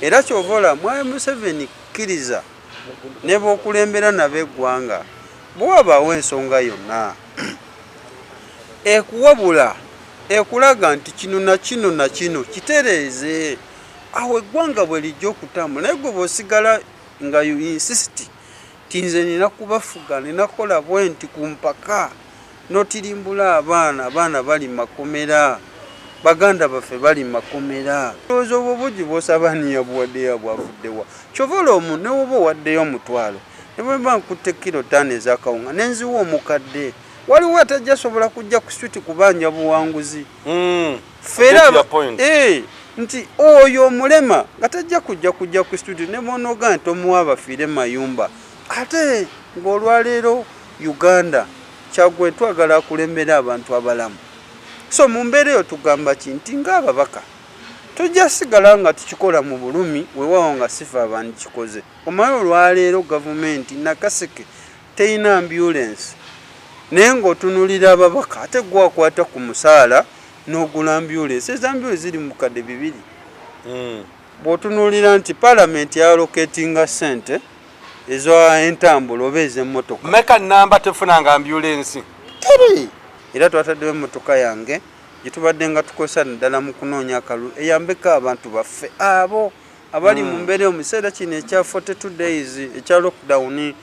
Era kyova olaba Mwami Museveni kkiriza ne b'okulembera nabo eggwanga, bwe wabaawo ensonga yonna ekuwabula, ekulaga nti kino na kino na kino kitereeze, awo eggwanga bwe lijja okutambula. Naye gwe bw'osigala nga you insist nti nze nina kubafuga, nina kukola bwenti ku mpaka, notirimbula abaana, abaana bali makomera, baganda baffe bali makomera. Olowooza obwo obujji bwosaba ani yabuwaddeyo bwavuddewa? Kyova olwo omu ne woba owaddeyo omutwalo, ne bwe mba nkutte kilo ttaano ez'akawunga ne nziwa omukadde, waliwo atajja sobola kujja ku street kubanja buwanguzi. Ffe era nti oyo omulema nga tajja kujja ku studio ne bw'onoogaa nti tomuwa bafiire mayumba, ate ng'olwaleero Uganda Kyagulanyi twagala akulembere abantu abalamu. So mu mbeera eyo tugamba ki nti ng'ababaka tujja sigala nga tukikola mu bulumi, weewaawo nga sifa abandikikoze. Omanyi olwaleero gavumenti Nakaseke terina ambulensi, naye ng'otunuulira ababaka ate gwe akwata ku musaala n'ogula ambulensi. Ezo ambulensi ziri mu bukadde 2. Bw'otunuulira nti palamenti yaloketinga ssente ezo entambula oba ez'emmotoka. Meka namba tefunanga ambulensi? Teri. Era twataddewo emmotoka yange gye tubadde nga tukozesa naddala mu kunoonya akalulu eyambeko abantu baffe abo abali mu mbeera eyo mu kiseera kino ekya 42 days ekya lockdown.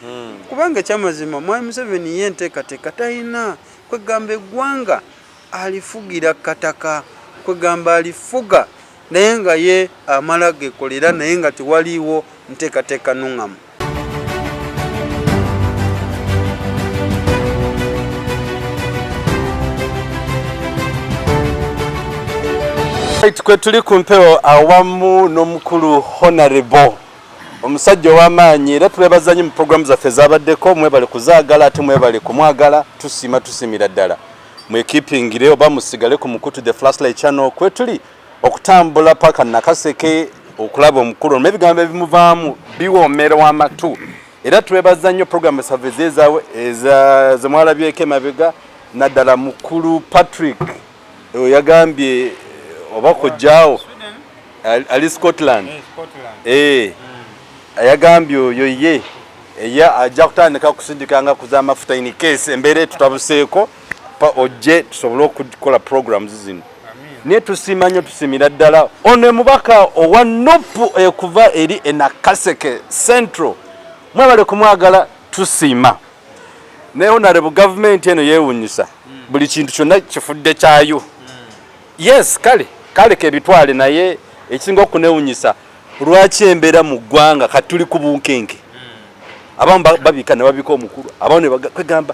Kubanga ekyamazima Mwami Museveni ye enteekateeka talina, kwegamba eggwanga alifugira kataka, kwegamba alifuga naye nga ye amala gekolera, naye nga tewaliiwo nteekateeka nnungamu. Kwe tuli ku mpewo awamu n'omukulu Honorable omusajja ow'amaanyi, era twebaza nnyo mu programu zaffe ezabaddeko, mwebale kuzaagala ate mwebale kumwagala, tusiima tusiimira ddala. Mwekipingire oba musigale ku mukutu The Flashlight Channel kwe tuli okutambula paka Nakaseke okulaba omukulu ono, ebigambo ebimuvaamu biwoomera amatu. Era twebaza nnyo programu zaffe zezawe zemwalabyeko emabega, naddala mukulu Patrick yagambye oba kojjaawo ali Scotland, yagambye oyo ye eya ajja kutandika kusindikanga kuz'amafuta in case embeera etutabuseeko ojje tusobole okukola programs zino. Naye tusiima nnyo, tusiimira ddala ono mubaka owa NUP ekuva eri e Nakaseke Central, mwebale kumwagala, tusiima. Naye honorable, gavumenti eno yeewunyisa, buli kintu kyonna kifudde kyayo. Yes, kale kale kebitwale, naye ekisinga okunewunyisa lwaki embeera mu ggwanga kati tuli ku bunkenke, abamu babika ne babika omukulu, abamu kwegamba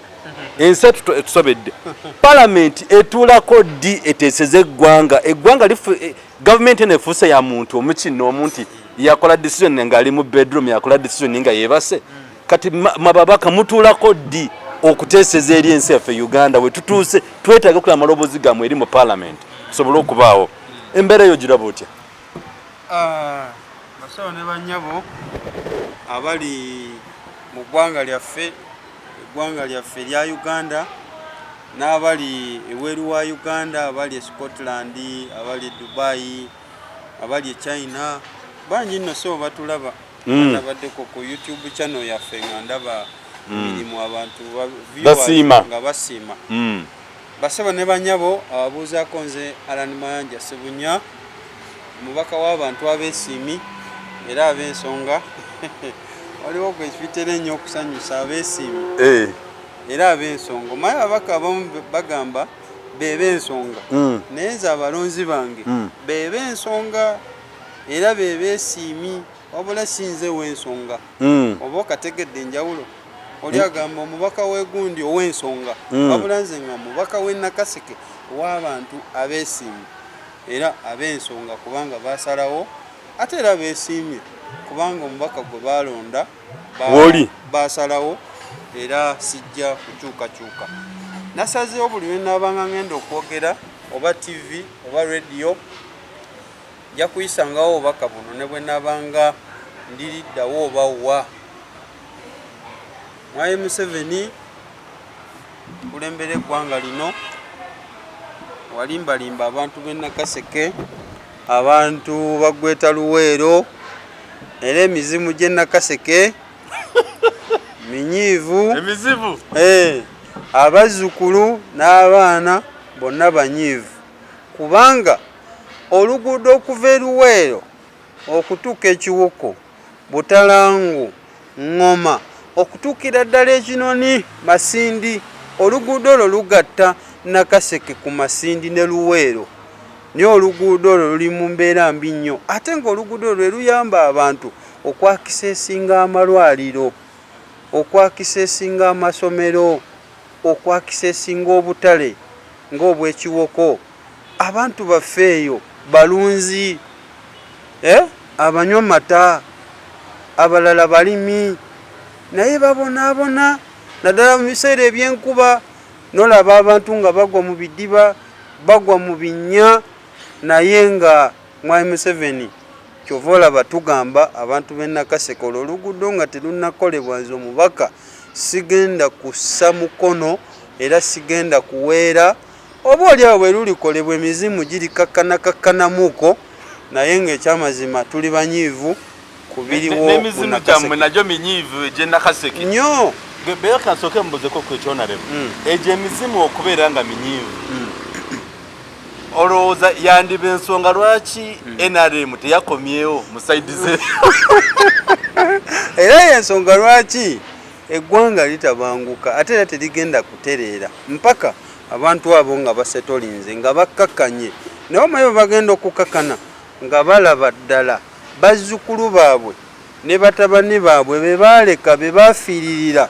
ensi etusobedde. Palamenti etuulako ddi eteeseze eggwanga? Eggwanga gavumenti eno efuuse ya muntu omukinoomu nti yakola decision ng'ali mu bedroom, yakola decision nga yeebase. Kati mababaka mutuulako ddi okuteeseza eri ensi yaffe Uganda? We tutuuse twetaaga okulaba amaloboozi gammwe eri mu palamenti tusobole okubaawo. Embeera eyo giraba otya? Basawo ne bannyabo abali mu ggwanga lyaffe, eggwanga lyaffe erya Uganda, n'abali ebweru wa Uganda, abali e Scotland, abali e Dubai, abali e China, bangi nno sebo batulaba. Nabaddeko ku YouTube channel yaffe nga ndaba emirimu abantu basiima nga basiima. Basebo ne bannyabo ababuuzaako, nze Allan Mayanja Ssebunya, omubaka w'abantu abeesiimi era ab'ensonga. Waliwo gwe bitera ennyo okusanyusa, abeesiimi era ab'ensonga. Omanyi ababaka abamu bagamba be b'ensonga, naye nze abalonzi bange be b'ensonga era be beesiimi, wabula si nze w'ensonga. Oba okategedde enjawulo? Oli agamba omubaka w'egundi ow'ensonga, wabula nze nga omubaka w'e Nakaseke ow'abantu abeesiimi era ab'ensonga, kubanga baasalawo ate era beesiimye kubanga omubaka gwe baalonda baasalawo, era sijja kukyukakyuka. Nasazeewo buli lwe naabanga ngenda okwogera oba TV oba radio, nja kuyisangawo obubaka buno ne bwe naabanga ndiriddawo oba wa. Mwami Museveni, kulembera eggwanga lino, walimbalimba abantu b'e Nakaseke, abantu bagweta Luweero, Era emizimu gy'e Nakaseke minyiivu. Emizimu. Eh, abazzukulu n'abaana bonna banyiivu kubanga oluguudo okuva e Luweero okutuuka e Kiwoko, Butalangu, Ngoma okutuukira ddala e Kinoni, Masindi, oluguudo olwo lugatta Nakaseke ku Masindi ne Luweero naye oluguudo olwo luli mu mbeera mbi nnyo ate ng'oluguudo olwo lwe luyamba abantu okwakiseesinga amalwaliro, okwakiseesinga amasomero, okwakiseesinga obutale ng'obw'e Kiwoko. Abantu baffe eyo balunzi, eh, abanywa mata, abalala balimi naye babonaabona naddala mu biseera eby'enkuba nolaba abantu nga bagwa mu bidiba, bagwa mu binnya naye nga Mwami Museveni kyova olaba tugamba abantu b'e Nakaseke olwo oluguudo nga terunnakolebwa nze omubaka sigenda kussa mukono era sigenda kuweera oba oli awo bwe lulikolebwa emizimu girikakkanakakkanamuko naye ng'ekyamazima tuli banyiivu ku biriwo. N'emizimu gyammwe nagyo minyiivu egy'e Nakaseke nnyo. Beera kansooke mbuzeko ku ekyonalebo egyo emizimu okubeera nga minyiivu olowooza yandiba ensonga lwaki NRM teyakomyewo mu side ze? Era yensonga lwaki eggwanga litabanguka ate era terigenda kutereera mpaka abantu abo nga basetolinze nga bakkakkanye. Naye omanyi bwe bagenda okukakkana nga balaba ddala bazzukulu baabwe ne batabani baabwe be baaleka be baafiiririra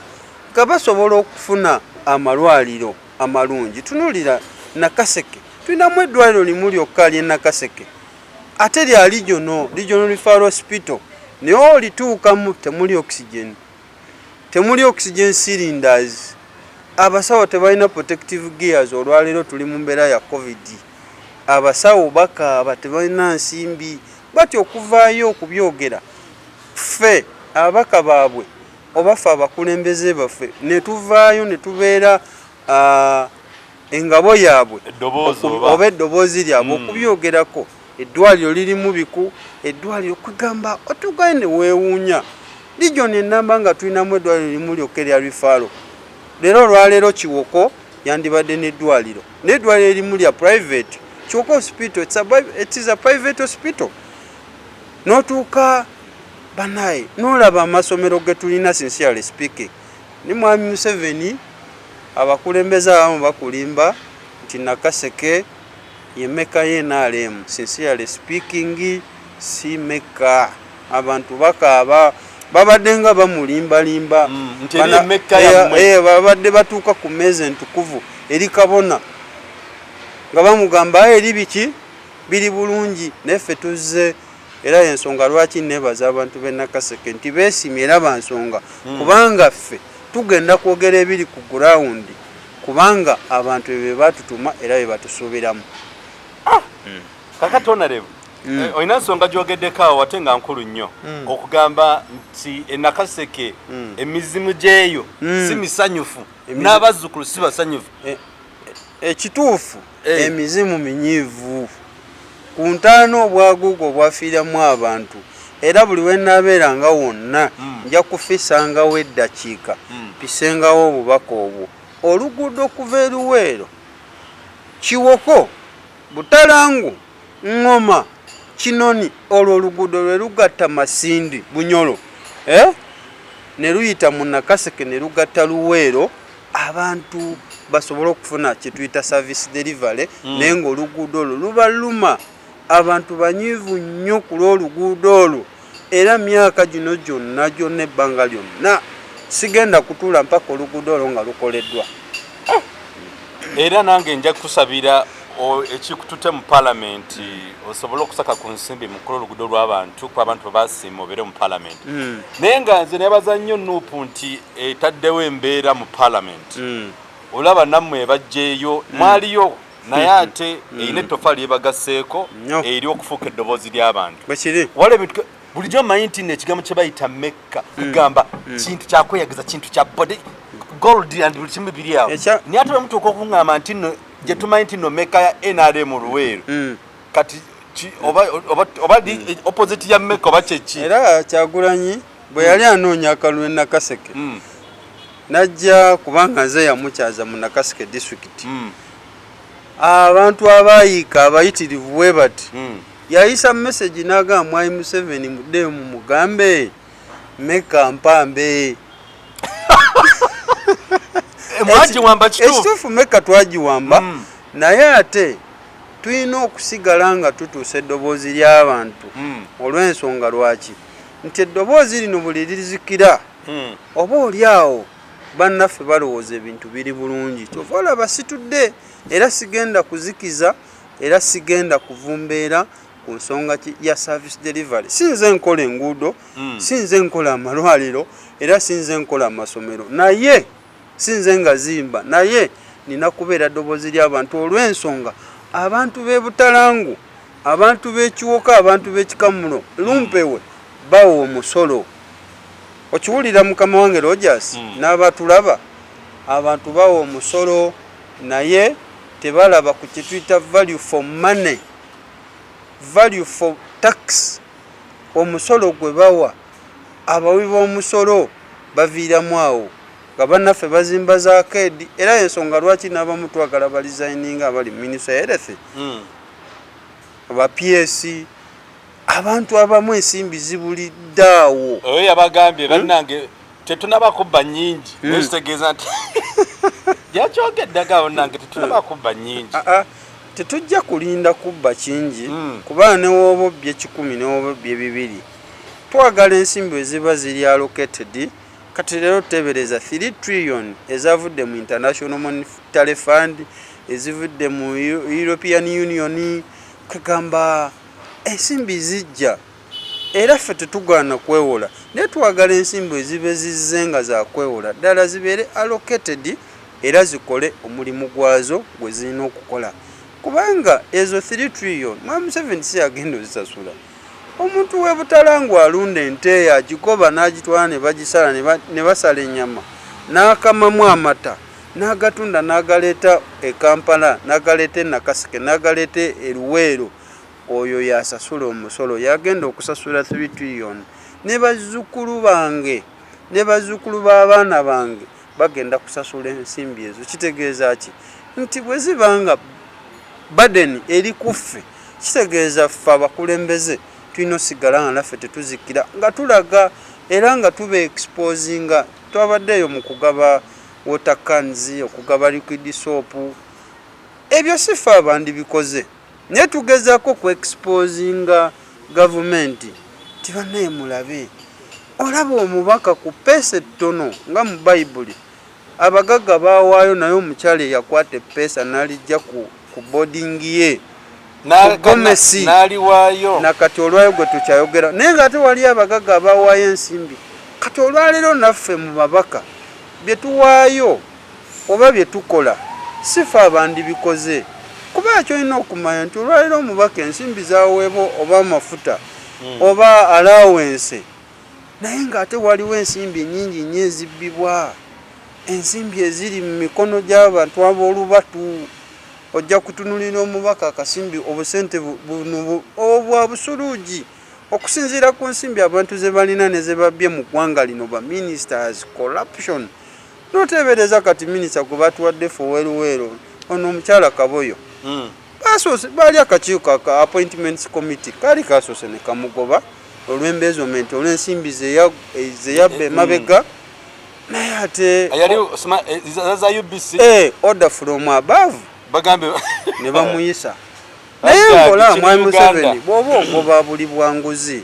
nga basobola okufuna amalwaliro amalungi. Tunuulira Nakaseke, tulinamu eddwaliro limu lyokka ly'e Nakaseke ate lya regional, regional referral hospital, naye olituukamu temuli oxygen, temuli oxygen cylinders, abasawo tebalina protective gears. Olwaleero tuli mu mbeera ya covid, abasawo bakaaba tebalina nsimbi, batya okuvaayo okubyogera. Ffe ababaka baabwe oba ffe abakulembeze baffe ne tuvaayo ne tubeera engabo yaabwe oba eddoboozi lyabwe okubyogerako. Eddwaliro lirimu biku, eddwaliro kwegamba otuukayo ne weewuunya region ennamba nga tulinamu eddwaliro limu lyokka erya referral. Leero olwaleero Kiwoko yandibadde n'eddwaliro naye eddwaliro erimu lya private, Kiwoko hospital, it is a private hospital. N'otuuka banaye n'olaba amasomero ge tulina, sincerely speaking, ni Mwami Museveni abakulembeze abamu bakulimba nti Nakaseke ye Mecca ye NRM. Sincerely speaking, si Mecca. Abantu bakaaba babadde nga bamulimbalimba babadde batuuka ku mmeeza entukuvu eri kabona nga bamugamba aye eri biki biri bulungi, naye ffe tuzze. Era yensonga lwaki nebaza abantu b'e Nakaseke nti beesimye era bansonga kubanga ffe tugenda kwogera ebiri ku ground kubanga abantu ebyo bye batutuma era bye batusuubiramu. Kakati Honorable, olina ensonga gy'ogeddeko awo ate nga nkulu nnyo okugamba nti e Nakaseke emizimu gyeyo si misanyufu n'abazzukulu si basanyufu. Ekituufu emizimu minyiivu ku ntaana obwaguuga obwafiiramu abantu, era buli we nnaabeeranga wonna nja kufisangawo eddakiika mpisengawo obubaka obwo. Oluguudo okuva e Luweero, Kiwoko, Butalangu, Ngoma, Kinoni, olwo oluguudo lwe lugatta Masindi, Bunyoro, ne luyita mu Nakaseke ne lugatta Luweero, abantu basobole okufuna kye tuyita service delivery, naye ng'oluguudo olwo luba luma. Abantu banyiivu nnyo ku lw'oluguudo olwo, era myaka gino gyonna gyonna ebbanga lyonna sigenda kutuula mpaka oluguudo olwo nga lukoleddwa. Era nange nja kukusabira ekikutute mu palamenti osobole okusaka ku nsimbi mukole oluguudo lw'abantu kuba abantu bebasiima obeere mu palamenti. Naye nga nze nebaza nnyo NUP nti etaddewo embeera mu palamenti. Olaba nammwe bajjeeyo mwaliyo naye ate erina ettofaali lyebagasseeko eri okufuuka eddoboozi ly'abantu. Waliwo ebintu bulijjo mmanyi nti nno ekigambo kye bayita Mecca kugamba kintu kyakweyagiza, kintu kya body gold and buli kimu biri awo, naye ate bwe mutuuka okuŋŋamba nti nno gye tumanyi nti nno Mecca ya NRM Luweero, kati Oba opposite ya Mecca oba kyeki? Era Kyagulanyi bwe yali anoonya akalulu e Nakaseke, najja kubanga nze yamukyaza mu Nakaseke district. Abantu abayiika abayitirivu bwe bati, yayisa message n'agamba, "Mwami Museveni, muddeyo mumugambe Mecca mpambe." Mwagiwamba kituufu? Ekituufu, Mecca twagiwamba, naye ate tulina okusigala nga tutuusa eddoboozi ly'abantu, olw'ensonga lwaki nti eddoboozi lino buli lizikira, oba oli awo bannaffe balowooza ebintu biri bulungi. Kyova olaba situdde, era sigenda kuzikiza, era sigenda kuvumbeera ku nsonga ya service delivery. Si nze nkola enguudo, si nze nkola amalwaliro, era si nze nkola amasomero, naye si nze nga zimba, naye nina kubeera ddoboozi ly'abantu, olw'ensonga abantu b'e Butalangu, abantu b'Ekiwoka, abantu b'Ekikamulo Lumpewe bawa omusolo. Okiwulira, mukama wange Rogers, n'abatulaba, abantu bawa omusolo naye tebalaba ku kyetuyita value for money, value for tax. Omusolo gwe bawa, abawi b'omusolo baviiramu awo nga bannaffe bazimba za keedi. Era ensonga lwaki n'abamu twagala baresigninga abali ministry health, aba PS, abantu abamu ensimbi zibulidde awo. Oyo yabagambye, "Bannange, tetunaba kubba nnyingi." Naye kitegeeza nti yakyogedde aga, "Bannange, tetunaba kubba nnyingi." Ah, ah, tetujja kulinda kubba kingi, kubanga newooba obbye 100, newooba obbye 200, twagala ensimbi eziba ziri allocated. Kati leero tuteebereza 3 trillion ezavudde mu International Monetary Fund, ezivudde mu European Union, kagamba ensimbi zijja, era ffe tetugaana kwewola, naye twagala ensimbi eziba ezizze nga zakwewola ddala zibeere allocated era zikole omulimu gwazo gwe zirina okukola, kubanga ezo 3 trillion mwami Museveni si agenda ozisasula. Omuntu w'e Butalangu alunda ente, agigoba n'agitwala ne bagisala, ne basala ennyama, n'akamamu amata, n'agatunda, n'agaleeta e Kampala, n'agaleeta e Nakaseke, n'agaleeta e Luweero, oyo yasasula omusolo, yagenda okusasula 3 trillion. Ne bazzukulu bange ne bazzukulu b'abaana bange bagenda kusasula ensimbi ezo. Kitegeeza ki? Nti bwe ziba nga burden eri ku ffe, kitegeeza ffe abakulembeze tulina osigala nga naffe tetuzikira, nga tulaga era nga tuba exposinga. Twabaddeeyo mu kugaba water cans, okugaba liquid soap, ebyo si ffe abandibikoze, naye tugezaako ku exposinga gavumenti ti, "Bannaye, mulabe." Olaba omubaka ku peesa ettono, nga mu Bayibuli abagagga baawaayo, naye omukyala eyakwata epeesa n'alijja ku boarding ye, gomesi. N'aliwaayo. Nakati olwayo gwe tukyayogera, naye ngaate wali abagagga abawaayo ensimbi. Kati olwaleero naffe mu babaka bye tuwaayo oba bye tukola si ffe abandibikoze, kuba kyolina okumanya nti olwaleero omubaka ensimbi zaweebwa oba amafuta oba allowance, naye ng'ate waliwo ensimbi nyingi nnyo ezibbibwa, ensimbi eziri mu mikono gy'abantu ab'olubatu. Ojja kutunulira omubaka akasimbi, obusente buno obwa busuluugi, okusinziira ku nsimbi abantu ze balina ne ze babbye mu ggwanga lino, ba ministers, corruption. Noteebereza kati minisita gwe batuwadde fe oweruweero ono omukyala Kaboyo, basoose baali akakiiko aka appointments committee kaali kasoose ne kamugoba olw'embeezomenti, olw'ensimbi ze yabba emabega, naye ate Yali za UBC. Order from above. Bagambe ne bamuyisa. Naye nkola mwami Museveni, bw'oba ogoba buli bwanguzi,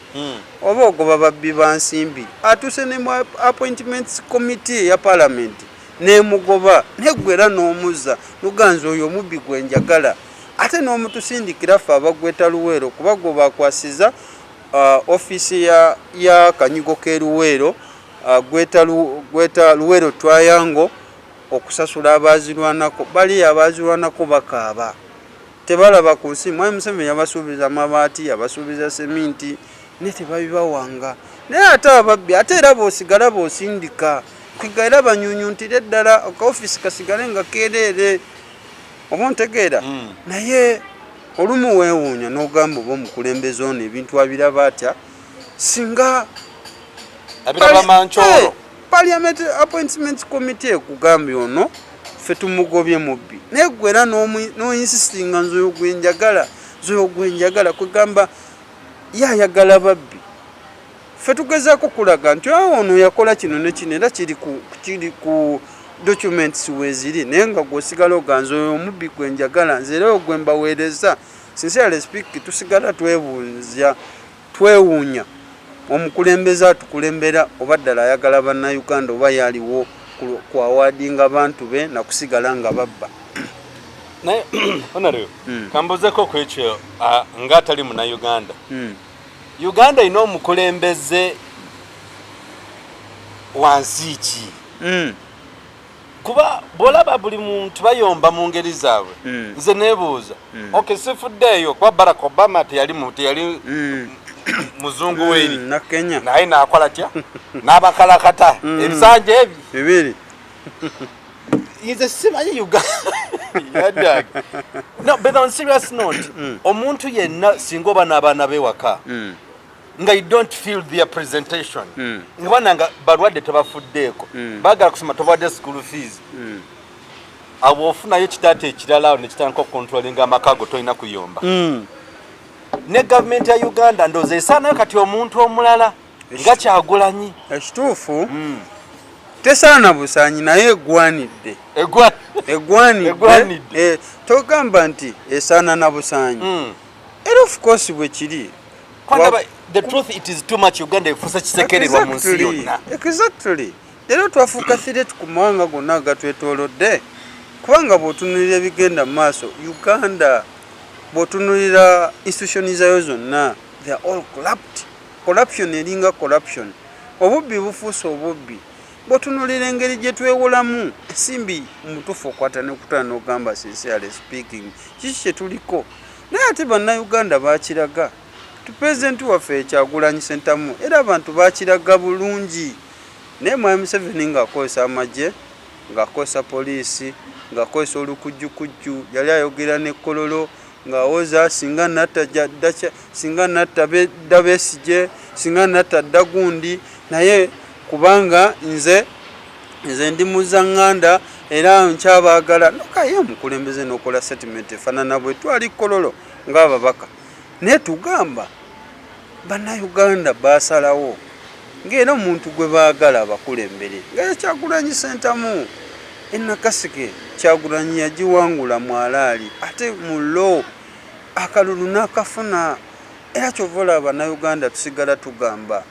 oba ogoba babbi ba nsimbi, atuuse ne mu appointments committee eya parliament nemugoba, neggwe era n'omuzza nuganza oyo omubbi gwe njagala, ate n'omutusindikira ffe abagweta Luweero, kuba gwe bakwasiza ofiisi ya kanyigo k'e Luweero, gweta Luweero Triangle, okusasula abazirwanako. Bali abazirwanako bakaaba, tebalaba ku nsi. Mwami Museveni yabasuubiza amabaati, yabasuubiza seminti, naye tebabibawanga. Naye ate ababbi ate era boosigala boosindika kwiga, era banyunyuntire ddala akaofiisi kasigale nga kereere, oba ontegeera? Naye Olumu weewuunya n'ogamba oba omukulembeze ono ebintu abiraba atya singa abiraba mankyolo. Parliament Appointment Committee ekugambye ono ffe tumugobye mubbi, naye gwe era n'oinsistinga nze oyo gwe njagala, nze oyo gwe njagala, kwegamba ye ayagala babbi. Ffe tugezaako kulaga nti awo ono yakola kino ne kino, era kiri ku documents weeziri, naye nga gweosigala oganza oyo omubbi gwe njagala nze era oyo gwe mbaweereza. Sincerely speaking, tusigala twebuuza, twewuunya omukulembeze atukulembera oba ddala ayagala Bannayuganda oba yaliwo kwawadinga bantu be nakusigala nga babba. Naye honorable, kambuzeko ku ekyo, ng'atali Munnayuganda, Uganda erina omukulembeze wansi ki? Kuba bwolaba buli muntu bayomba mu ngeri zaabwe, nze neebuuza, okay, sifuddeeyo kuba Barack Obama teyali muzungu weeri na Kenya. Naye naakola tya n'abakalakata ebisanja ebi bibiri. Nze simanyi Uganda. No, but on serious note, omuntu yenna singa oba n'abaana b'ewaka nga you don't feel their presentation, nga baana nga balwadde tebafuddeeko, baagala kusoma tobadde school fees, awo ofunayo kitaata ekirala awo nekitandika okucontrollinga amaka go, tolina kuyomba. Ne gavumenti ya Uganda ndowooza esaanayo kati omuntu omulala nga Kyagulanyi. Ekituufu, tesaana busaanyi, naye egwanidde. Egwanidde. Egwanidde. Togamba nti esaana na busaanyi, era of course bwe kiri. Kwandaba, the truth, it is too much. Uganda efuuse kisekererwa mu nsi yonna. Exactly. Leero twafuuka threat ku mawanga gonna agatwetoolodde, kubanga bw'otunuulira ebigenda mu maaso Uganda, bw'otunuulira institution zayo zonna, they are all corrupt. Corruption eringa corruption, obubbi bufuuse obubbi. Bw'otunuulira engeri gye twewolamu ensimbi, mutuufu okwata nekutana n'ogamba, sincerely speaking, kiki kye tuliko? Naye ate Bannayuganda bakiraga ti pulezidenti waffe Kyagulanyi Sentamu, era abantu bakiraga bulungi. Naye Mwami Museveni ng'akozesa amagye, ng'akozesa poliisi, ng'akozesa olukujjukujju, yali ayogera ne Kololo ng'awoza singa natta singa natta dda Besigye, singa natta dda gundi, naye kubanga nze ndi muzaŋŋanda era nkyabaagala. Nokaye omukulembeze n'okola statement efaanana bwe twali Kololo ng'ababaka, naye tugamba Bannayuganda basalawo ng'era omuntu gwe baagala abakulembere nga ye Kyagulanyi Sentamu. Enakasike Kyagulanyi yagiwangula mwalaali ate mu lo akalulu n'akafuna. Era kyova olaba Bannayuganda tusigala tugamba,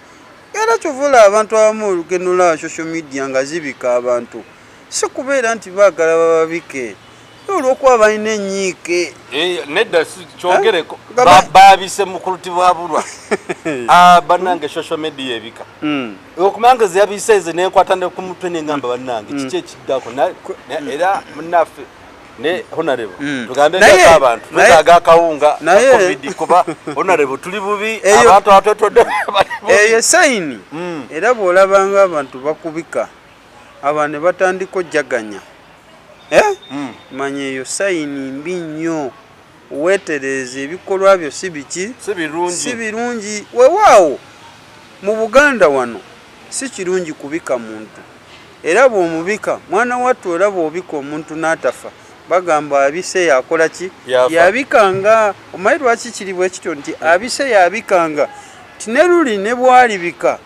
era kyova olaba abantu abamu olugendo lwa social media nga zibika abantu, si kubeera nti baagala bababike, olwokuba balina enyiike. Nedda, kyogereko, babise mukulutibwabulwa. Ah, bannange, social media ebika. Okumanga zeyabise eze nenkwata ne ku mutwe nengamba, bannange, kiki ekiddako? Era munnaffe ne honorable, tugambe abantu twetaaga akawunga covid, kuba honorable tuli bubi, abantu abatwetodde. Eyo sign. Era bw'olabanga abantu bakubika, abantu ne batandika ojjaganya, eh? Manya eyo sign mbi nnyo, weetereeza ebikolwa byo si biki? Si birungi. Weewaawo mu Buganda wano si kirungi kubika muntu, era bw'omubika mwana wattu, era bw'obika omuntu n'atafa, bagamba abise yakola ki? Yabikanga. Omanyi lwaki kiri bwe kityo nti abise yabikanga? Ti ne luli ne bwalibika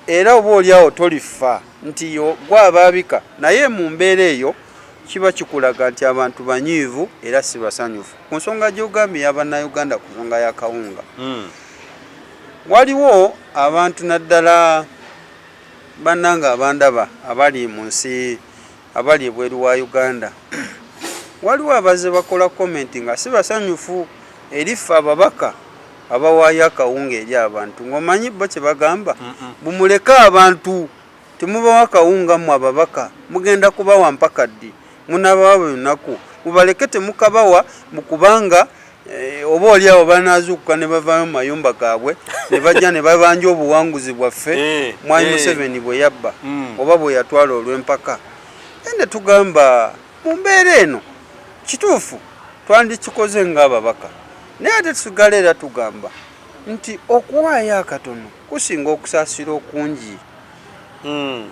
era oba oliawo tolifa nti gwaba abika, naye mu mbeera eyo kiba kikulaga nti abantu banyiivu era si basanyufu. Ku nsonga gy'ogambye ey'Abannayuganda ku nsonga ya kawunga, waliwo abantu naddala bannange abandaba abali mu nsi, abali ebweru wa Uganda, waliwo abazze bakola comment nga si basanyufu eri ffe ababaka abawaayo akawunga eri abantu, ng'omanyi bo kye bagamba, bumuleke abantu, temubawa kawunga mmwe ababaka, mugenda kubawa mpaka ddi? Munabawa buli lunaku? Mubaleke, temukabawa, mukubanga oba oli awo banaazuukuka ne bavaayo mu mayumba gaabwe ne bajja ne babanja obuwanguzi bwaffe Mwami Museveni bwe yabba oba bwe yatwala olw'empaka. Naye ne tugamba mu mbeera eno kituufu twandikikoze ng'ababaka. Naye ate tusigala era tugamba nti okuwaayo akatono kusinga okusaasira okungi.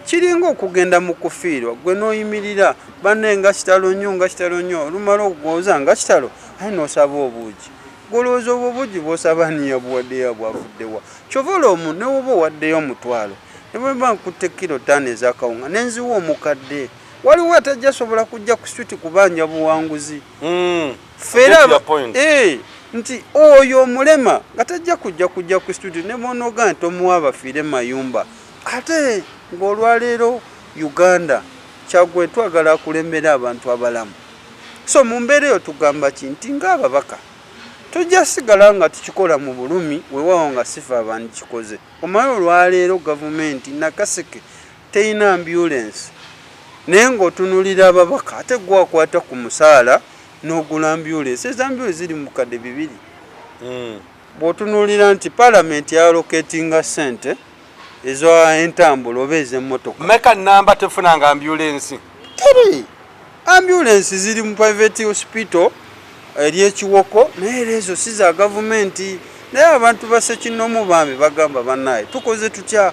Kiringa okugenda mu kufiirwa gwe n'oyimirira banne nga kitalo nnyo, nga kitalo nnyo, olumala okugooza nga kitalo aye n'osaba obuugi. Gwe olowooza obwo obuugi bw'osaba ani yabuwaddeyo, bwavuddewa? Kyova olwo omu ne woba owaddeyo omutwalo, ne bwe mba nkutte kiro 5 ez'akawunga ne nziwa omukadde, waliwo atajja sobola kujja ku street kubanja buwanguzi. Ffe Get your point. Nti oyo omulema nga tajja kujja ku studio ne bw'onoogaa nti omuwa bafiire mayumba. Ate ng'olwaleero Uganda Kyagulanyi twagala akulembere abantu abalamu. So mu mbeera eyo tugamba ki nti ng'ababaka tujja sigala nga tukikola mu bulumi, weewaawo nga sifa abandikikoze. Omanyi olwaleero gavumenti Nakaseke terina ambulance, naye ng'otunuulira ababaka ate gwe akwata ku musaala n'ogula ambulance. Ezo ambulance ziri mu bukadde 2. Bw'otunuulira nti paalamenti yallocatinga ssente eza entambula oba ez'emmotoka. Meka namba tefunanga ambulance? Teri. Ambulance ziri mu private hospital eri Ekiwoko, naye era ezo si za gavumenti. Naye abantu ba ssekinnoomu bambi bagamba bannaye tukoze tutya?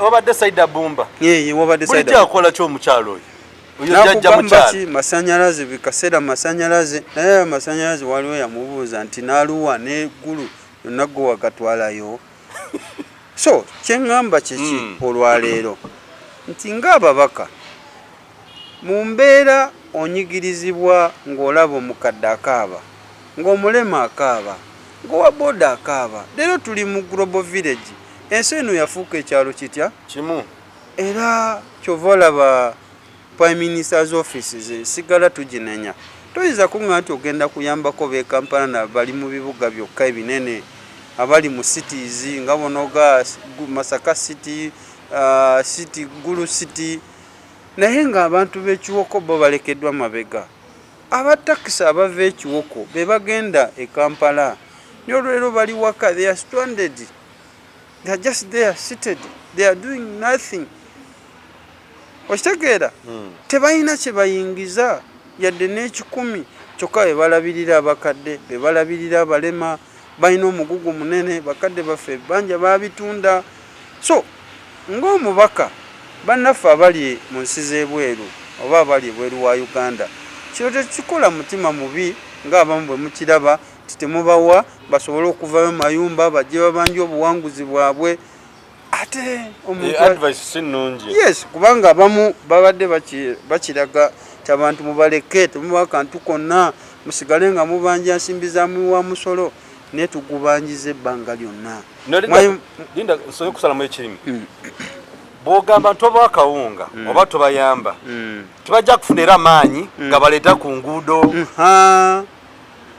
Wabadde Saida Bumba. Ye, wabadde Saida. Bulijjo akola ki omukyalo oyo? Oyo jjajja Nakugamba mukyalo. ki masanyalaze, bikaseera masanyalaze, naye amasanyalaze waliwo yamubuuza nti n'aluwa n'eggulu yonna gwe wagatwalayo. So kye ŋŋamba kiki olwaleero nti ng'ababaka mu mbeera onyigirizibwa ng'olaba omukadde akaaba, ng'omulema akaaba, ng'owa booda akaaba. Leero tuli mu global village, ensi eno yafuuka ekyalo kitya? Kimu. Era kyova olaba Prime Minister's offices sigala tuginenya. Toyinza kuŋŋamba nti ogenda kuyambako b'e Kampala na bali mu bibuga byokka ebinene, abali mu cities nga bonoga Masaka City, City, Gulu City, naye ng'abantu b'e Kiwoko bo balekeddwa mabega. Aba takisi abava e Kiwoko be bagenda e Kampala, naye olwaleero bali waka, they are stranded, they are just there seated, they are doing nothing. Okitegeera? Tebalina kye bayingiza yadde n'ekikumi, kyokka be balabirira abakadde, be balabirira abalema, balina omugugu munene, bakadde baffe ebbanja baabitunda. So ng'omubaka, bannaffe abali mu nsi z'ebweru oba abali ebweru wa Uganda, kino tekikola mutima mubi ng'abamu bwe mukiraba nti temubawa basobole okuvayo mu mayumba bajje babanje obuwanguzi bwabwe. Ate omuntu Advice si nnungi. Yes, kubanga abamu babadde bakiraga nti abantu mubaleke, temubawa kantu konna, musigale nga mubanja nsimbi za muwi wa musolo, naye tugubanjiza ebbanga lyonna. No, Linda, nsobola okusalamu ekirimi. Bw'ogamba nti obawa kawunga oba tobayamba, tebajja kufuna era maanyi gabaleeta ku nguudo.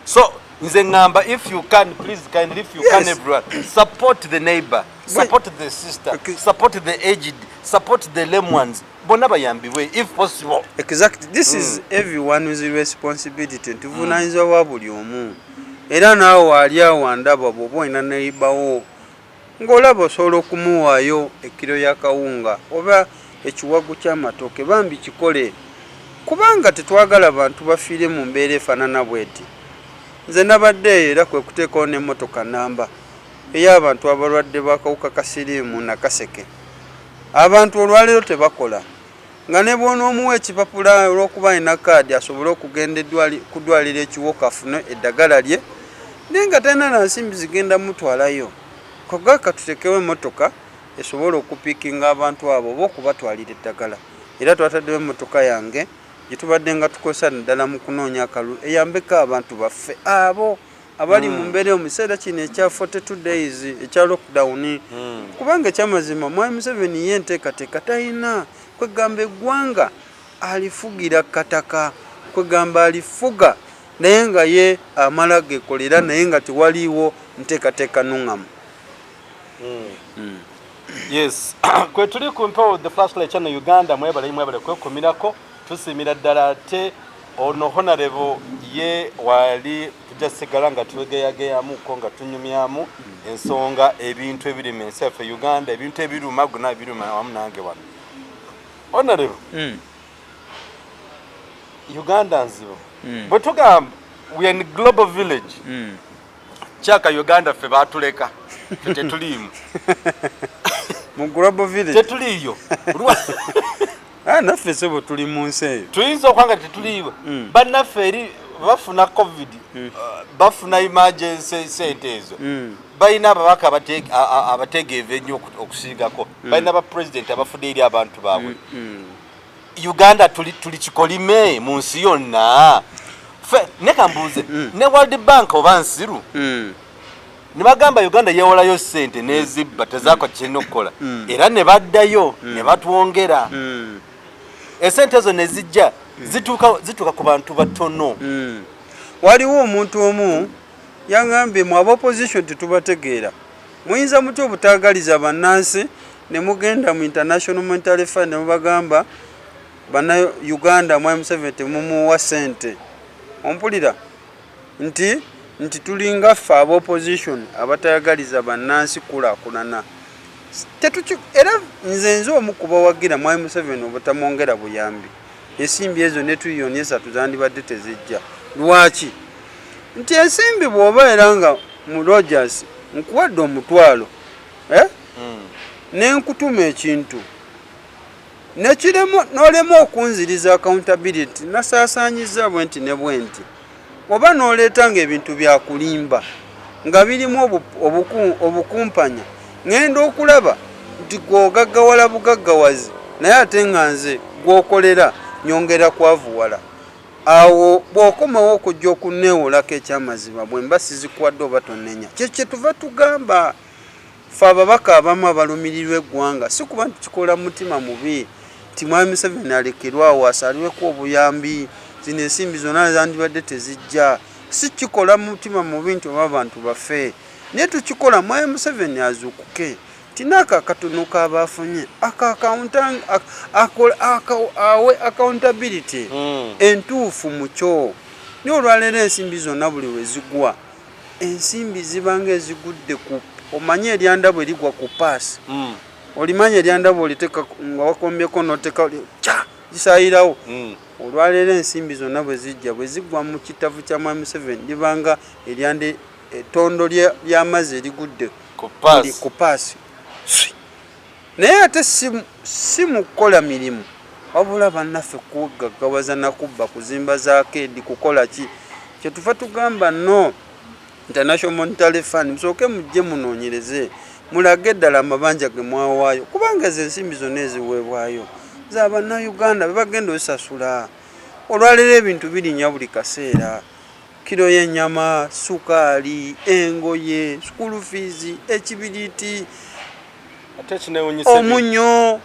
So nze ŋŋamba, if you can, please kindly, if you can, everyone support the neighbor, support the sister, support the aged, support the lame ones, bonna bayambibwe if possible. Exactly, this is everyone's responsibility, nti buvunaanyizibwa bwa buli omu. Era naawe waali awo wandaba, bw'oba olina neighbor ng'olaba osobola okumuwaayo ekkiro y'akawunga oba ekiwagu ky'amatooke, bambi kikole, kubanga tetwagala bantu bafiire mu mbeera efaanana bw'eti. Nze nabadde eyo era kwe kuteekawo n'emmotoka namba ey'abantu abalwadde b'akawuka ka siriimu Nakaseke. Abantu olwaleero tebakola, nga ne bw'onoomuwa ekipapula olw'okuba alina kaadi asobole okugenda ku ddwaliro Ekiwoko afune eddagala lye, naye nga talina na nsimbi zigenda mutwalayo. Kogaka tuteekewo emmotoka esobola okupiikinga abantu abo oba okubatwalira eddagala. Era twataddewo emmotoka yange gye tubadde nga tukozesa naddala mu kunoonya akalulu, eyambeko abantu baffe abo abali mu mbeera eyo mu kiseera kino ekya 42 days ekya lockdown. Kubanga ekyamazima Mwami Museveni ye enteekateeka talina, kwegamba eggwanga alifugira kataka, kwegamba alifuga naye nga ye amala gekolera, naye nga tewaliiwo nteekateeka nnuŋŋamu. Yes, kwe tuli ku Mpewo the Flashlight Channel Uganda. Mwebale, mwebale kwekumirako, tusiimira ddala. Ate ono honorable ye wali tujja sigala nga twegeyageyamuko nga tunyumyamu ensonga, ebintu ebiri mu ensi yaffe Uganda, ebintu ebiruma gona biruma wamu nange wano. Honorable, Uganda nzibu. Bwe tugamba We are in global village. Kyaka Uganda ffe batuleka, ffe tetuliimu. Mu global village tetuliiyo. Ah, naffe sebo tuli mu nsi eyo. Tuyinza okuba nga tetuliiyo. Bannaffe eri bafuna COVID, bafuna emergency sente ezo. Balina ababaka abategeeva ennyo okusingako. Balina ba president abafudde eri abantu baabwe. Uganda tuli kikolime mu nsi yonna. Ne kambuuze, ne World Bank oba nsiru, ne bagamba Uganda yeewolayo ssente n'ezibba, tezaako kirina okukola, era ne baddayo ne batwongera esente ezo ne zijja zituuka ku bantu batono. Waliwo omuntu omu yaŋambye, mu aba opposition tetubategeera, muyinza mutya obutaagaliza bannansi ne mugenda mu International Monetary Fund ne mubagamba banna Uganda mwami Museveni temumuwa ssente? Ompulira nti tulinga ffe aba opposition abatayagaliza bannansi kulaakulana. Era nze omu kubawagira mwami Museveni obutamwongera buyambi. Ensimbi ezo ne triliyoni 3 zandibadde tezijja. Lwaki? Nti ensimbi bw'oba era nga mu Rogers nkuwadde 1000, eh? Nenkutuma ekintu nekiremu n'olema okunziriza accountability, nasaasaanyiza bwe nti ne bwe nti, oba n'oleeta ng'ebintu byakulimba nga birimu obukumpanya, ŋŋenda okulaba nti gweogaggawala bugaggawazi, naye ate nga nze gw'okolera nyongera kwavuwala. Awo bw'okomawo okujja okunneewolako ekyamazima, bwe mba sizikuwadde oba tonnenya. Kye tuva tugamba ffe ababaka abamu abalumirirwa eggwanga, si kuba nti kikola mutima mubi nti mwami Museveni alekerwawo asalweko obuyambi, zino ensimbi zonna zandibadde tezijja. Si kikola mutima mubi nti oba abantu bafe, naye tukikola mwami Museveni azuukuke nti naako akatono k'aba afunye awe accountability entuufu mukyo. Naye olwaleero ensimbi zonna buli we zigwa, ensimbi zibanga ezigudde ku, omanye eryanda bwe ligwa ku paasi, olimanya eryanda bw'oliteeka nga wakombyeko n'oteeka kya gisaayirawo. Olwaleero ensimbi zonna bwe zijja, bwe zigwa mu kitavu kya mwami Museveni, libanga eryanda, ettondo ly'amazzi erigudde ku paasi. Naye ate si mu kukola mirimu, wabula bannaffe kugaggawaza nakubba, kuzimba zaakeedi, kukola ki. Kyetuva tugamba no International Monetary Fund, musooke mujje munoonyereze, mulage ddala amabanja ge mwawaayo, kubanga ezo ensimbi zonna eziweebwayo za bannayuganda be bagenda ozisasula. Olwaleero ebintu birinnya buli kaseera, kiro y'ennyama, sukaali, engoye, school fees, ekibiriiti, ate ekinewunyisa omunyo.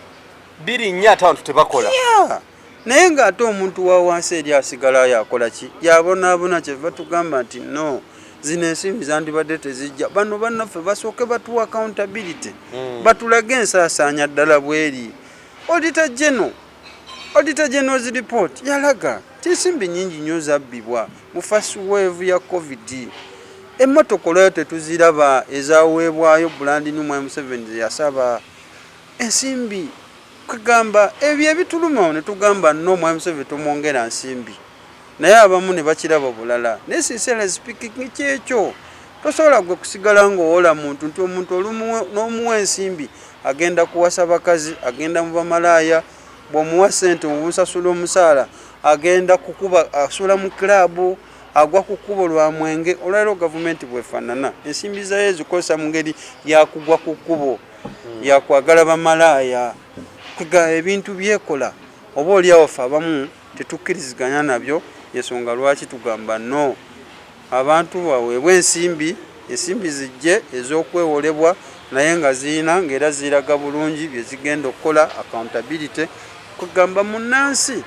Birinnya ate abantu tebakola. Yeah. Naye ng'ate omuntu wa wansi eri asigala yakola ki? Yabonaabona. Kyeva tugamba nti no, zino ensimbi zandibadde tezijja. Bano bannaffe basooke batuwa accountability, batulage ensaasaanya ddala bweri. Auditor General's report yalaga nti ensimbi nyingi nnyo zabbibwa mu first wave ya COVID. Emmotoka olwayo tetuziraba ezaweebwayo brand new, mwami Museveni zeyasaba ensimbi. Kugamba ebyo ebituluma, ne tugamba no, mwami Museveni tomwongera nsimbi, naye abamu ne bakiraba bulala. Naye sincerely speaking, kyekyo tosobola gwe kusigala ng'owola muntu nti omuntu n'omuwa ensimbi agenda kuwasa bakazi, agenda mu bamalaaya. Bw'omuwa sente, omusasula omusaala, agenda kukuba, asula mu kilaabu, agwa ku kkubo lwa mwenge. Olwaliro gavumenti bwefaanana, ensimbi zayo ezikozesa mu ngeri yakugwa ku kkubo, yakwagala bamalaaya. Kwega ebintu byekola oba oliawo ffe abamu tetukkiriziganya nabyo. Ensonga lwaki tugamba no, abantu baweebwa ensimbi, ensimbi zijje ez'okwewolebwa, naye nga ziyina ng'era ziraga bulungi bye zigenda okukola, accountability. Kugamba munnansi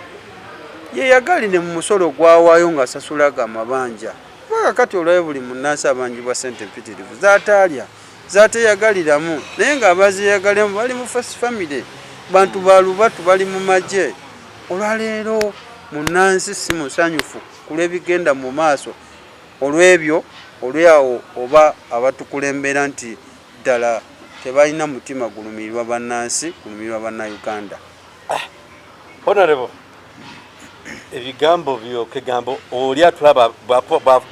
yeyagalire mu musolo gwawaayo ng'asasulaga amabanja, kuba kakati olwayo buli munnansi abanjibwa ssente mpitirivu z'ataalya, z'ateyagaliramu, naye ng'abazeyagaliramu bali mu first family, bantu ba lubatu, bali mu magye. Olwaleero munnansi si musanyufu ku lw'ebigenda mu maaso, olw'ebyo olwawo oba abatukulembera nti ddala tebalina mutima gulumirirwa bannansi, gulumirirwa bannayuganda. Honorable, Ebigambo byo kegambo oli atulaba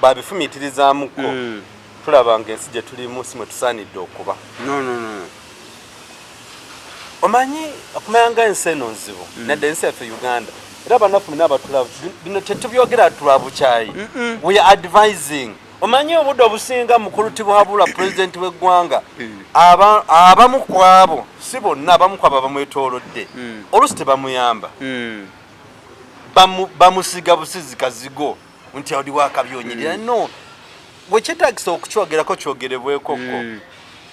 babifumiitirizaamuko. Tulaba nga ensi gye tulimu si mwe tusaanidde okuba. No, no, no. Omanyi okumanya nga ensi eno nzibu, nedda ensi yaffe Uganda, era bannaffe muna abatulaba, bino tetubyogera tulwa bukyayi, we are advising. Omanyi obudde obusinga mukulu Tibuhaburwa, pulezidenti w'eggwanga, abamu ku abo, si bonna, abamu ku abo abamwetoolodde oluusi tebamuyamba. Bamusiga busizi kazigo nti oli wakabyonyirira. No, bwekyetagisa okukyogerako kyogerebweko ko.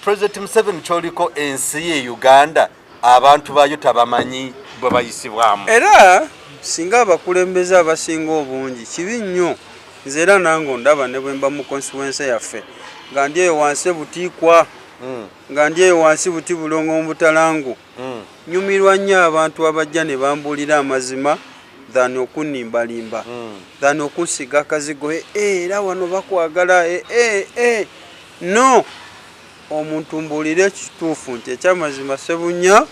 President Museveni, kyoliko ensi ye Uganda abantu baayo tabamanyi bwe bayisibwamu. Era singa abakulembeze abasinga obungi, kibi nnyo. Nze era nange ondaba ne bwe mba mu constituency yaffe nga ndi eyo wansi ebutiikwa, nga ndi eyo wansi buti bulongo mu butalangu, nyumirwa nnyo abantu abajja ne bambuulira amazima than okunnimbalimba, than okunsiga akazigo, "Eh, eh, era wano bakwagala, eh, eh, eh." No, omuntu mbuulire ekituufu nti ekyamazima Sebunya,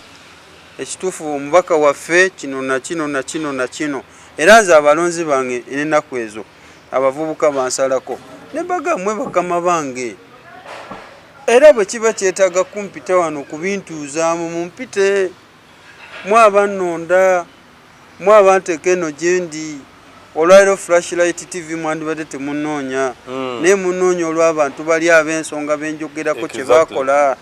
ekituufu omubaka waffe kino na kino na kino na kino. Era nze abalonzi bange n'ennaku ezo abavubuka bansalako ne baga, "Mmwe bakama bange, era bwe kiba kyetaaga kumpita wano kubintuuzaamu, mumpite. Mwe abannonda, mwe abanteeka eno gye ndi. Olwaleero Flashlight TV mwandibadde temunoonya, naye munoonya olw'abantu bali ab'ensonga benjogerako kye bakola.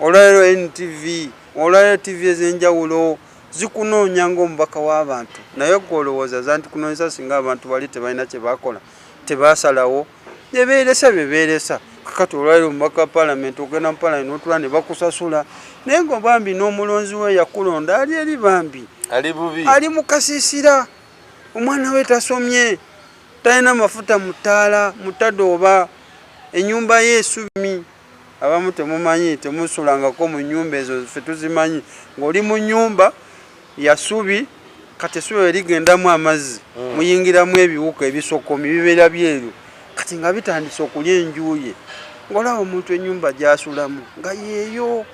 Olwaleero NTV, olwaleero TV ez'enjawulo zikunoonya ng'omubaka w'abantu, naye gwe olowooza zandikunoonyesa singa abantu bali tebalina kye bakola, tebasalawo ne beeresa bye beeresa? Kakati olwaleero omubaka wa paalamenti ogenda mu paalamenti n'otula ne bakusasula, naye nga bambi n'omulonzi we yakulonda ali eri bambi ali bubi, ali mu kasiisira, omwana we tasomye, talina mafuta mu ttaala, mutadooba, ennyumba ye esumi. Abamu temumanyi, temusulangako mu nnyumba ezo, ffe tuzimanyi. Ng'oli mu nnyumba ya ssubi, kati essubi erigendamu amazzi, muyingiramu ebiwuka ebisokomi bibeera byeru, kati nga bitandise okulya enjuye. Ng'olaba omuntu ennyumba gy'asulamu nga yeeyo,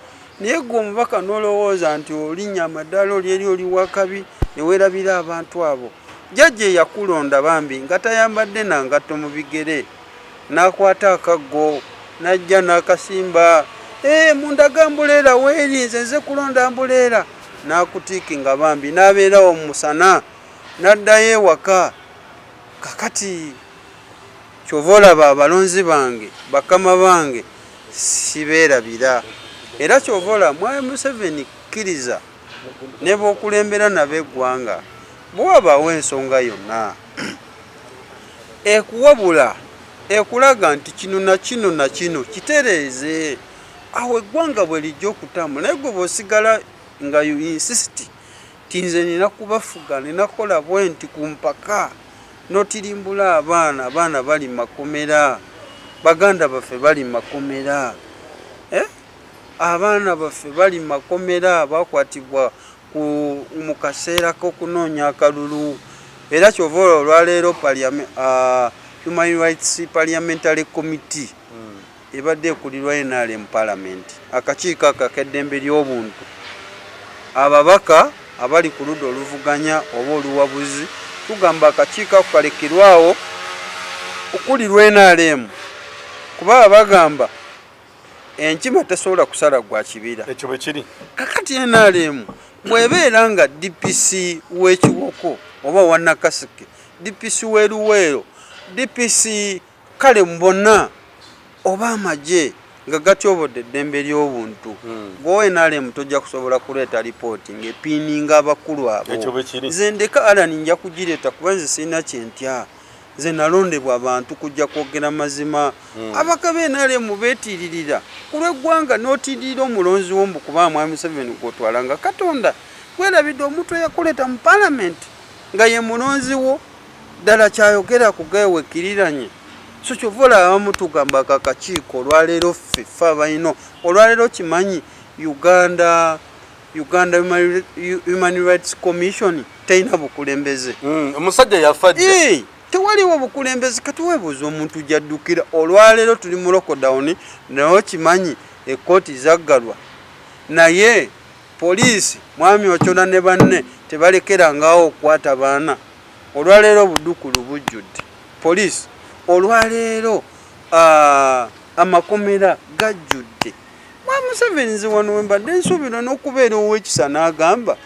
naye gwe omubaka n'olowooza nti olinnya amadaala, oli eri oli wakabi, ne weerabira abantu abo. Jjajja eyakulonda bambi nga tayambadde na ngatto mu bigere, n'akwata akaggo n'ajja n'akasimba, "Ee, mundaga umbrella weeri, nze nze kulonda umbrella," n'akutiikinga bambi n'abeerawo mu musana n'addayo ewaka. Kakati kyova olaba abalonzi bange, bakama bange, sibeerabira. Era kyova olaba mwami Museveni, kkiriza ne b'okulembera nabo eggwanga, bwe wabaawo ensonga yonna ekuwabula, ekulaga nti kino na kino na kino kitereeze, awo eggwanga bwe lijja okutambula. Naye gwe bw'osigala nga you insist ti nze nina kubafuga, nina kukola bwe nti ku mpaka, n'otirimbula abaana, abaana bali makomera, baganda baffe bali makomera, eh? Abaana baffe bali makomera, bakwatibwa mu kaseera k'okunoonya akalulu. Era kyova olwo olwaleero Human Rights Parliamentary Committee ebadde ekulirwa NRM Parliament, akakiiko ako ak'eddembe ly'obuntu, ababaka abali ku ludda oluvuganya oba oluwabuzi, tugamba akakiiko ako kalekirwawo okulirwa NRM, kuba bagamba enkima tesobola kusala gwa kibira. Ekyo bwe kiri. Kakati NRM bw'ebeera nga DPC w'ekiwoko oba wa Nakaseke, DPC w'eruweero, DPC kale bonna oba amagye nga gatyobodde eddembe ly'obuntu, gwe NRM tojja kusobola kuleeta lipooti ng'epiininga abakulu abo. Ekyo bwe kiri. Nze ndeka Alan, nja kugireeta kuba nze sirina kyentya. Nze nalondebwa abantu kujja kwogera mazima. Abaka ba NRM beetiiririra ku lw'eggwanga, n'otiiririra omulonzi wo mbu kuba mwami Museveni gw'otwala nga Katonda, gwerabidde omuntu eyakuleeta mu paalamenti nga ye mulonzi wo ddala kyayogera kugeewekkiriranye. So kyova olaba abamu tugamba ako akakiiko olwaleero ffe ffe abalina olwaleero kimanyi Uganda Human Rights Commission terina bukulembeze. Omusajja yafa dda. Tewaliwo bukulembeze. Kati weebuuza omuntu gy'addukira. Olwaleero tuli mu lockdown, naye okimanyi ekkooti zaggalwa, naye poliisi, mwami Ochola ne banne tebalekerangaawo okukwata baana. Olwaleero obudukulu bujjudde poliisi, olwaleero amakomera gajjudde. Mwa Museveni, nze wano wembadde nsuubira n'okubeera ow'ekisa n'agamba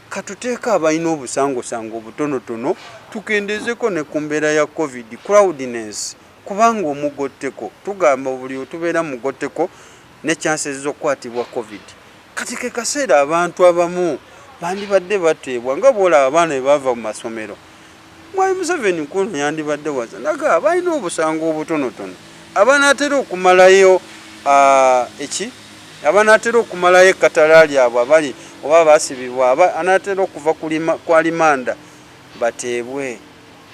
katuteeko abalina obusangosango obutonotono tukendezeko ne ku mbeera ya COVID crowdiness, kubanga omugotteko tugamba buli otubeera mugotteko ne chances z'okukwatibwa COVID. Kati ke kaseera abantu abamu bandibadde bateebwa, nga bw'olaba abaana bwe bava mu masomero. Mwami Museveni kuno yandibadde waza naga balina obusango obutonotono abanaatera okumalayo eki abanaatera okumalayo ekkatala lyabwe abali oba basibibwa, anaatera okuva kwa limanda bateebwe.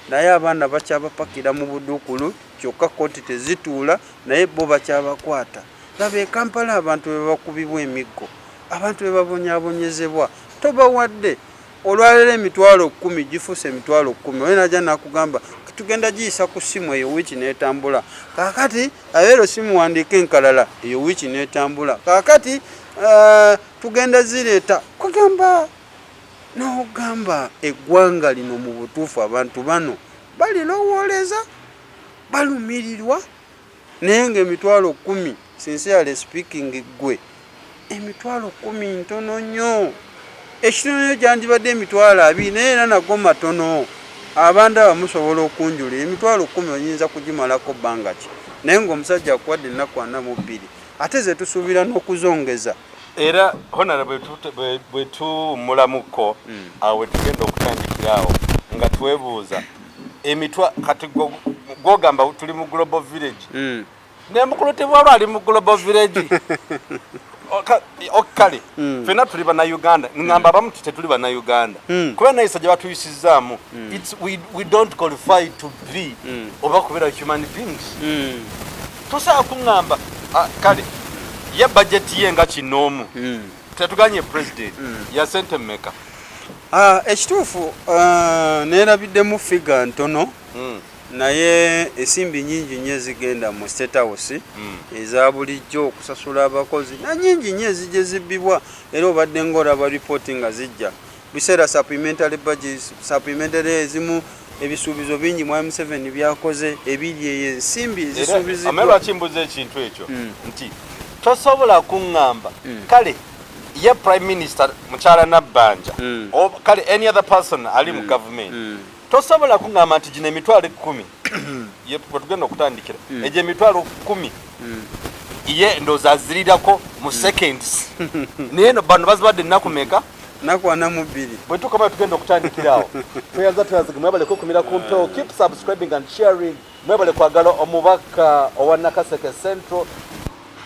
Naye abaana bakyabapakira mu budukulu, kyokka kkooti tezituula, naye bo bakyabakwata. Laba e Kampala abantu bwe bakubibwa emiggo, abantu bwe babonyaabonyezebwa, tobawadde. Olwaleero 100,000 gifuuse 10,000. Oyo najja nakugamba tugenda giyisa ku ssimu, eyo wiiki n'etambula. Kaakati abeero simu wandiika enkalala, eyo wiiki n'etambula. Kaakati tugenda zireeta kugamba n'ogamba eggwanga lino mu butuufu abantu bano balirowooleza balumirirwa, naye nga 10,000, sincerely speaking, gwe 10,000 ntono nnyo. Ekitono nnyo gyandibadde 20,000, naye era nago matono. Abantu aba musobola okunjula 10,000 oyinza kugimalako bbanga ki? Naye ng'omusajja akuwadde ennaku 42, ate ze tusuubira n'okuzongeza. Era honorable, bwe tuwummulamuko awo wetugenda okutandikira awo nga twebuuza emitwa kati gwogamba tuli mu global village. Nemukulu tebwalwa ali mu global village. Kale fenna tuli bannayuganda, ngamba abamu tetuli bannayuganda kuba nayisa gye batuyisizaamu, we don't qualify to be oba kubeera human beings. Tosobola kuŋŋamba kale ye budget ye nga kinoomu tetuganye president ya sente mmeka? Ekituufu neerabiddemu figure ntono, naye ensimbi nyingi nnyo ezigenda mu State House eza bulijjo okusasula abakozi, na nyingi nnyo ezijja zibbibwa. Era obadde ngaolaba ripooti nga zijja biseera supplementary budgets, supplementary ezimu, ebisuubizo bingi mwami Museveni byakoze ebiri eyo ensimbi ezisuubiziddwa. Lwaki mbuza ekintu ekyo? Nti tosobola kuŋŋamba kale ye prime minister mukyala Nabbanja, kale any other person ali mu government, tosobola kuŋŋamba nti gino 10,000 wetugenda okutandikira egyo 10,000 ye ndowooza azirirako mu seconds, naye no bano bazibadde ennaku meka? Naku 42. Bwe tukoma tugenda okutandikira awo. Tweyanza, tweyanza, mwebale kukumira ku mpewo. Keep subscribing and sharing. Mwebale kwagala omubaka owa Nakaseke Central.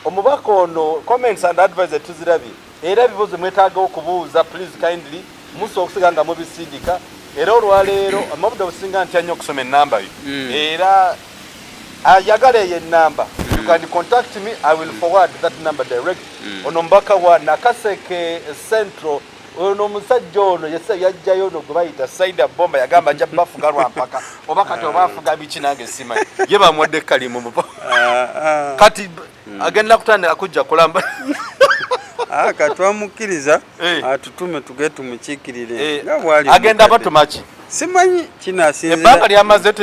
Omubaka ono, comments and advice tuzirabye, era ebibuuzo mwetaaga okubuuza, please kindly musobola okusiga nga mubisindika. Era olwaleero amabudde obusinga ntya nnyo okusoma enamba yo, era ayagala eyo enamba, you can contact me, I will forward that number direct. Ono omubaka wa Nakaseke Central, ono omusajja ono yese yajjayo ono gwe bayita Saida Bomba, yagamba ajja bafuga lwampaka oba kati oba afuga biki, nange simanyi. Ye bamuwadde kalimu mupo kati agenda kutandika kujja kulamba. Katwamukkiriza atutume tuge tumukiikirire nga bwali agenda batumaki. Simanyi kinasinzira. Ebbanga lyamaze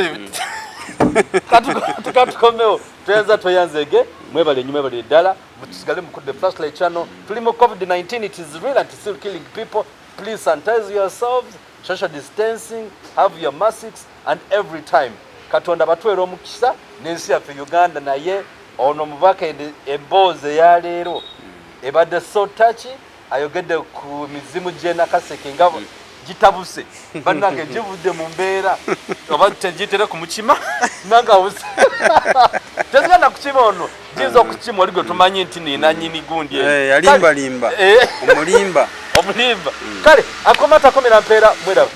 tukatukomewo. Tweyanza, tweyanzege, mwebale nnyo, mwebale ddala. Tusigale mukudde Flashlight Channel. Tuli mu COVID-19. It is real and still killing people. Please sanitize yourselves, social distancing, have your masks, and every time Katonda batwera omukisa n'ensi yaffe Uganda. Naye ono omubaka, emboozi eyaleero ebadde so touchy. Ayogedde ku mizimu gy'e Nakaseke nga gitabuse, bannange givudde mu mbeera oba tegitere ku mukima nanga tezigenda kukima, ono giyinza okukima oli gwe tumanyi nti nina nyini gundi. Yalimbalimba omulimba. Omulimba. Kale akoma takomera mpeera, mweraba.